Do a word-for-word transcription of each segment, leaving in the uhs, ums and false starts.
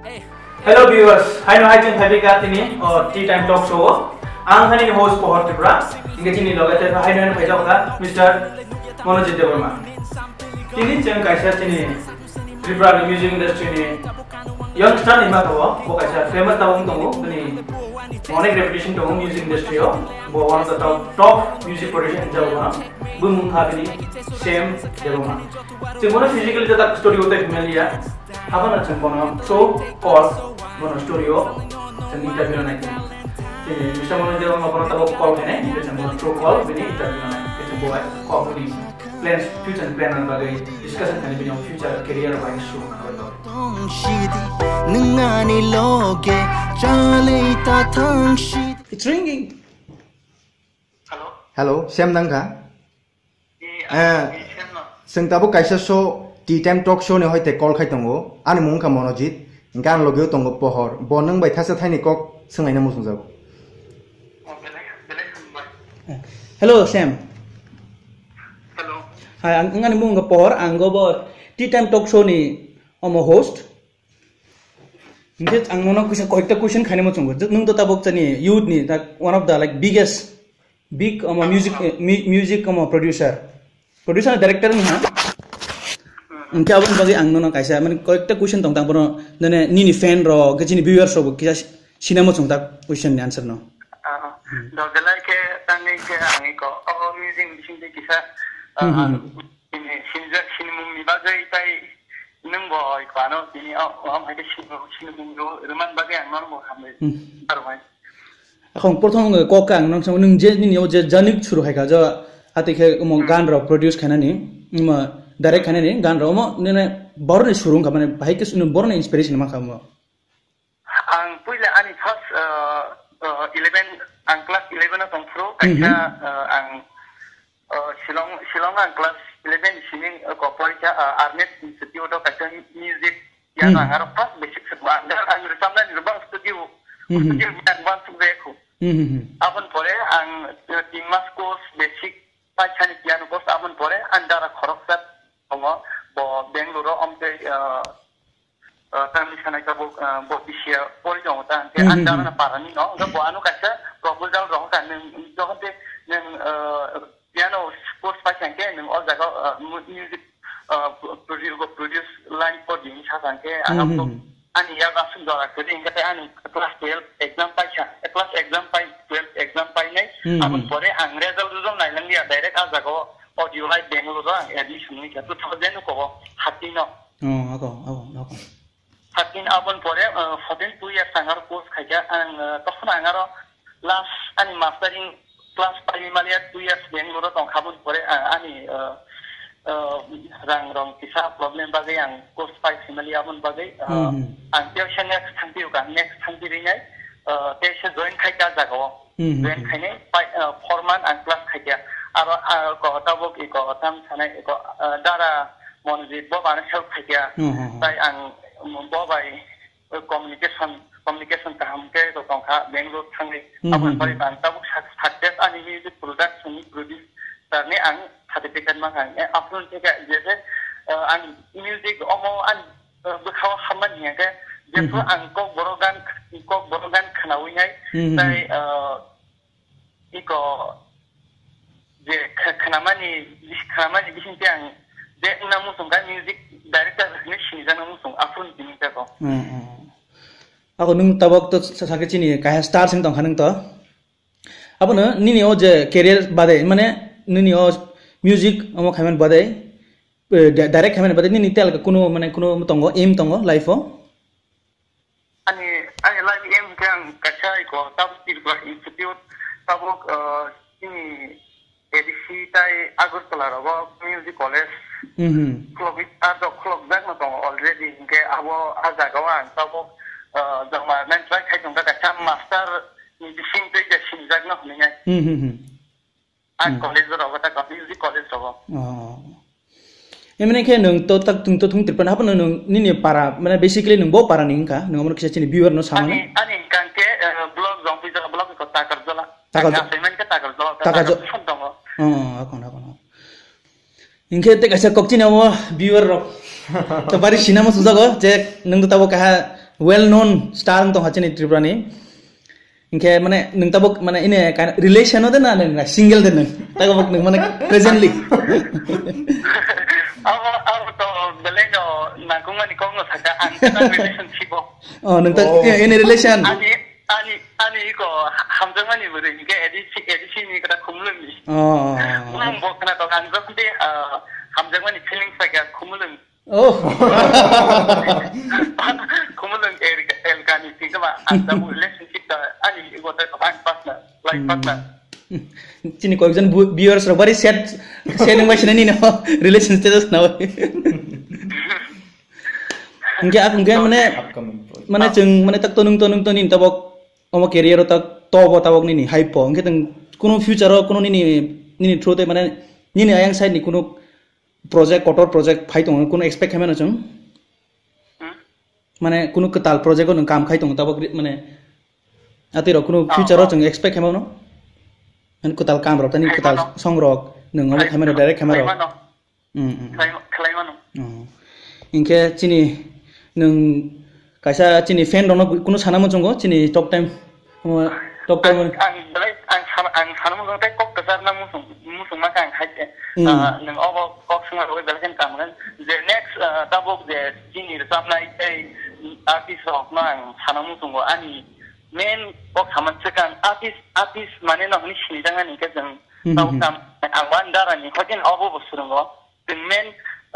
Hello viewers, haino hai chwng phaibika tini o Tea Time Talk Show o. Ang hani ni host Pohor Tripura, hingke chini loge tei haino haino phaijak kha Mister Manojit Debbarma. Tini chwng kaisa chini Tripura ni music industry ni youngster ni mata o, bo kaisa famous tabuk wng tongo, bini onek reputation tongo music industry o, bo one of the top, top music producer hinwi jago bono, bumung kha bini Sam Debbarma. Chwng bono physically ta story o tei familiar, Abono chwng bono through call, bono studio, chwng interview no nai. Chini Mister Manoj Debbarma bono tabuk call khainai, hingke chwng bono through call bini interview no nai. Hingke chwng bo bai kok bini plans, future ni plan ni bagwi discussion khainai, bini future career bai issue. Tong sidi, nwng ani loge chalai ta thang sidi. It's ringing. Hello? Hello, Sam nangkha? Eh, Eh, eh, Sam no. Chwng tabuk kaisa show, Tea Time Talk Show ni hoite call khai tongo. Ani mung wngkha Monojit. Hingke ani logeo tongo Pohor. Bo nwng bai thaisa thaini kok swnglaina muchungjago. Oh, belai, belai hambai. Eh, hello, Sam. Hello. Hi, ang, ang ani mung wngkha Pohor. Ang go bo Tea Time Talk Show ni omo host. Hingke ang nono kisa koyekta question khainai muchungo. Je, nwng to tabuk chani youth ni, ta, one of the, like, biggest, big, omo, music, eh, mu-, music, omo, producer. Producer na director ni ha? Hingke aboni bagwi ang nono kaisa, mane, koyekta question tong tang bono, nene, nini fan rok, ke chini viewers rok, kisa si-, sinai muchung ta question ni answer no. Ah, ah. Hmm. Do belai ke tangwi ke ang iko, o music bising de kisa, Hmm, ah, hmm, hmm. Ini sinjak sinimung ni bagwi tai Nwng bo oi kha no, tini o, o, hai khe sini, sini bumung rw-, rwman bagwi ang nono bo hambai. Hmm. Aro hai. Akhong prothom wngkha kok khe ang nang samo, nwng je nini o je janik suru hai kha, jo, atwi khe omo Hmm. gan rok produce khainani, omo direct khainani gan rok, omo nini boroni suru wngkha, mane, bahai khe boroni inspiration mankha omo. Ang puila ani first, uh, uh, eleven, ang class eleven o tongphuru, Hmm, kaisa, hmm. uh, ang Uh, Shillong, Shillong ang class eleven sini, uh, ko porikha, uh, Arnett Institute o kaisa music piano Hmm. ang aro first basic se ang, ang rwchapnani rwbang studio, Hmm, hmm. Studio ni ang uansuk jaya khu. Hmm, hmm, hmm. Aboni pore ang, uh, tin mas course basic paithani piano course, aboni pore ang dara khoroksa tongo, bo Bangalore o, omtwi, uh, uh, tamni sanai tabuk, uh, bo B C A pori tongo ta, hingke Hmm, hmm, ang dara hmm. na parani no, hingke bo ano kaisa proposal rohor ka, nwng, jokhon te nwng, uh, piano course pai kha hingke nwng o jaga, uh, mu-, music, uh, pro-, produce, produce line pori hinwi sa kha hingke, Hmm, ano hmm, bo hmm. ani yak aswk jora kwrwi hingke tei ani class twelve exam pai kha, class exam pai, twelve exam painai, Hmm, aboni hmm. pore ang result result nailangliya, direct a jaga o Audio Live Bangalore o ang admission wngkha two thousand ko o thirteen o. Oh, ako, ako, ako. Thirteen aboni pore, uh, fourteen two years ang aro course khaikha. Ang, uh, tokhono ang aro last ani mastering class paimani maliya two years Bangalore o tongkha, aboni pore, uh, ani, uh, uh, rang rong kisa problem bagwi ang course pai simali, aboni bagwi, uh, Hmm, hmm. Ang teisa next thangpi uka, next thangpi rinai, uh, teisa join khaikha jaga o. Hmm, hmm, Join hmm. khainai pai, uh, four month ang class khaikha. Aro, uh, ko tabuk iko tam sanai iko, uh, dara Monjit bo bana help khaikha. Hmm, hmm, hmm. Tai ang, um, bo bai, uh, communication, communication kaham khe to tongkha Bangalore thangwi. Hmm, Aboni hmm, bagwi hmm. ang tabuk suc-, success ani music production ni producer ni ang certificate mankha. Eh, after khe je je, uh, ang music omo ang, uh, bwkhao hamani hingkhe jephru Hmm, hmm. ang kok borok gan, kok borok gan khnawi nai. Hmm, hmm, Tai, hmm. uh, Iko je kh-, khnamani, khnamani bisingtwi ang je wngna muchung kha music director hinwi sinijakna muchung, aphuru ni tini jago. Hmm, hmm. Ako nwng tabok to sa-, sakhe chini kaisa star sing tongkha nwng to. Abono nini o je career bade, mane nini o music omo khaiman bade, eh, di-, direct khaiman bade nini tel kunu, mane kunu tongo, aim tongo life o? Ani, ani life aim khe ang kaisa iko tabuk Tripura Institute, tabuk, uh, chini A D C tai Agartala rogo music college Mhm. khulogwi, ah, dok khulokjakno tongo already, hinkhe abo ah jagao ang tabuk, uh, jongma nang try khai tongkha kaisa master ni bising tei je sinijakno hwnwi nai. Mhm, mhm. Ah, Hmm. college rogo, ta college, music college rogo. Oh. Emne khe nwng to tak thung to thung Tripura haphano nwng nini para, mane basically nwng bo para ni wngkha, nwng omo kisa chini viewer no samani. Ani, ani hingkha hingke, eh, block Jongpijala block ko Takarjala. Takarja-, Ang asai mankha Takarjala, Takarja-, Takarjala tongo. Oh, oh, akon, akon, akon. Hingke tei kaisa kokchini omo viewer rok. To bari sinamo sujago je nwng to tabo kaha well known star wng tongkha chini Tripura ni. Hinkhe mane nwng tabuk mane ine ka-, relation o de na nwng single de nwng? Tabuk nwng mane presently. Abo, abo to belai no nangkukmani kokno sakha, ang ta relationship o. Oh, nwng ta Oh. ine relation. Ani, ani, ani iko ha-, hamjakmani bwrwi hinkhe A D C, A D C ni kata Khumulwng ni. Oh. Bumung bo khna to ang just de, ah, hamjakmani feelings sakha Khumulwng. Oh. Khumulwng er-, elkani twi kama, ang tabuk relationship ta ani ego ta ang partner, life Hmm. partner. Chini koyekjon bu-, viewers rok bari sad, sad wngbai sini nini relationship status na. Hingke ak, hingke mane, Upcoming project. Mane chwng mane tak tonung tonung to nini tabok omo career o tak tobo tabok nini hype po. Hingke tong kuno future o kuno nini, nini through te mane nini ayang side ni kuno project, kotor project phai tongo, kuno expect khaimano chwng? Hmm? Mane, kuno kwtal project o nwng kam khai tongo, tabok ri-, mane, atwi rok kuno Oh, future o oh. chwng expect khaimano? Mane, kwtal kam rok, tani kwtal Khaimano. song rok, nwng omo Khai-, khaimano, direct khaimano? khaimano. Mm, mm, mm. Khlai-, khlaimano. Oh. Hinkhe chini nwng kaisa chini fan rokno kuno sana muchungo, chini talk time, omo, talk time. Ang, ang belai, ang sana, ang sana muchungo tei kok kwchar na muchung, muchung ma khe ang khai khe. Mm. Ah, nwng obo kok swngma rwui belai khe tamo khe je next, ah, tabuk je chini rwchapnai tei artist rokno ang sana muchungo ani main kok saman swkang artist, artist mane no hwnwi sinijak ani khe chwng Hmm, tabuk hmm. tam ang wan dara ni hoiten obo bo swrwngo. Chwng main,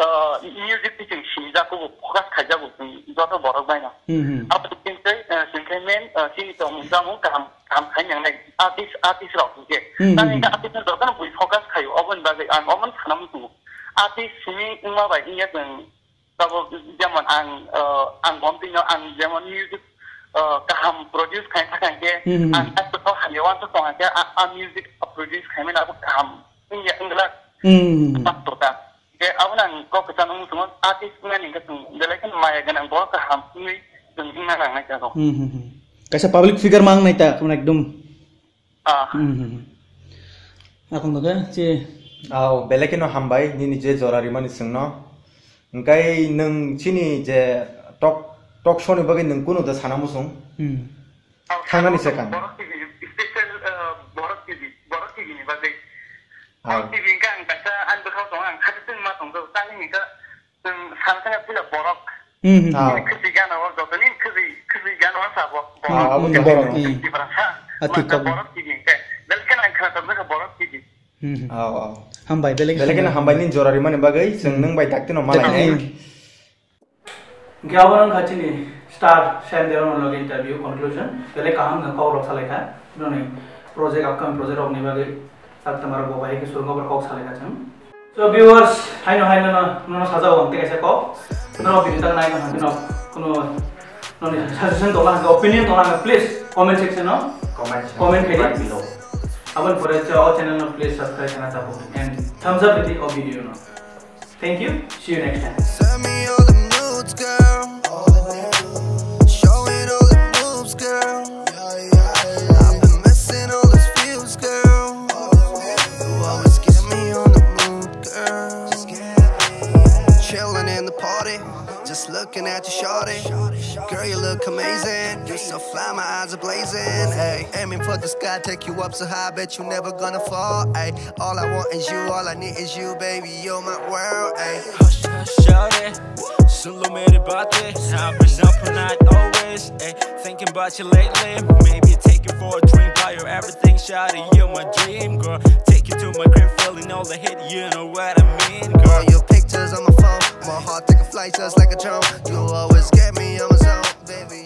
ah, music twi chwng sinijago, focus khaijago chwng joto borok bai no. Hmm, hmm. Abo chwng tei, ah, chwng khe main, ah, chini tongmung chamung kaham, kaham khai nangnai. Artist, artist rok hwnkhe. Hmm, hmm, Tang hwnkhe hmm. artist no jotono bui focus khaio, oboni bagwi ang omono sana muchungo. Artist simi wngma bai wngya chwng tabuk jemon ang, ah, ang bomtwino ang jemon music, ah, kaham produce khai thaka hwnkhe Hmm, hmm, hmm. ang tak tong hamya wansuk tong hwnkhe a, a music produce khaimani abo kaham. Wngya, wngla. Hmm. Atak tota. Ke abo nang kok kwchang wng swngo, artist wngnani hwnkhe chwng belai kheno maya gwnang borok kaham wngwi chwng wngna nangnai jago. Hmm, hmm, hmm. Kaisa public figure ma wngnai ta, ekdom. Ah. Hmm, hmm, hmm. Akong doke, chi. Au, belai kheno hambai, nini je jora rimani chwngno. Hwnkhe nwng chini je talk, talk show ni bagwi nwng kunu da sana muchung? Hmm. Ang Thangnani sana se kang. Borok T V, special, eh, Borok T V, Borok T V ni bagwi. Ang Ah. T V hwnkhe ang kaisa ani bwkhao tongo, ang khati chwng ma tongjago, tamni hwnkhe chwng sana thangkha puila Borok. Hmm, hmm, Ah. hmm. Khwtwi gana o jotoni khwtwi, khwtwi gana o sabo. Ah, abo Hmm, to Borok. Hmm. Tiprasa. Ah, thik Masa kok. Borok T V hwnkhe. Belai kheno ang khna tongjakha Borok T V. Hmm, hmm. Ah, ah. Hambai, belai Belai kheno kheno. hambai nini jora rimani bagwi, chwng Hmm. nwng bai dakti no Dakti. malai. Hingke abo wngkha chini star Sam Dewan loge interview conclusion. Belai kaham khe kok rok salai kha. Noni project, upcoming project rok ni bagwi tak tamar bo bahai khe surungo bor kok salai kha chwng. So viewers, haino haino no, no sajao ang tei kaisa kok. No video tak nai kha no kuno noni suggestion tongla hwnkhe, opinion tongla hwnkhe, please comment section no Comment section comment khaidi. Right below. Aboni pore o channel no please subscribe khna tabuk and thumbs up ridi o video no. Thank you. See you next time. Send me all the nudes, girl. Show it all the moves, girl. I've been missing all these feels, girl. You always get me on the move, girl. Chilling in the party, just looking at you, shorty. Girl, you look amazing. You're so fly, my eyes are blazing. Hey, aiming for the sky, take you up so high, bet you never gonna fall. Hey, all I want is you, all I need is you, baby. You're my world. Hey, hush, hush, shorty. सुन लो मेरी बातें, I've been up all night always, ayy, thinking about you lately. Maybe take you for a drink, buy you everything, shawty, you're my dream girl. Take you to my crib, feeling all the hit, you know what I mean, girl. All your pictures on my phone, my heart take a flight just like a drone. You always get me on my zone, baby.